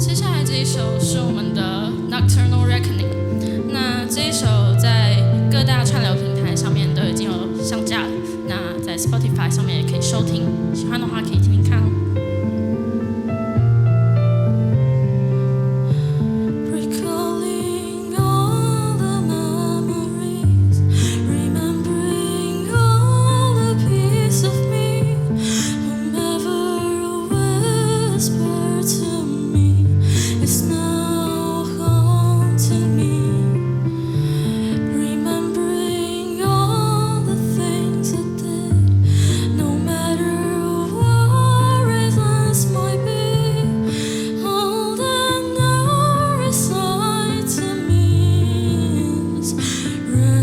接下來這一首是我們的 Nocturnal Reckoning。那這一首在各大串流平台上面都已經有上架了，那在 Spotify 上面也可以收聽，喜歡的話可以聽聽看哦。Recalling all the memories, remembering all the piece of me who never whispered to me is now haunting me. Remembering all the things I did, no matter what reasons might be, all that now resides to me is remedy.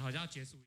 好像要結束。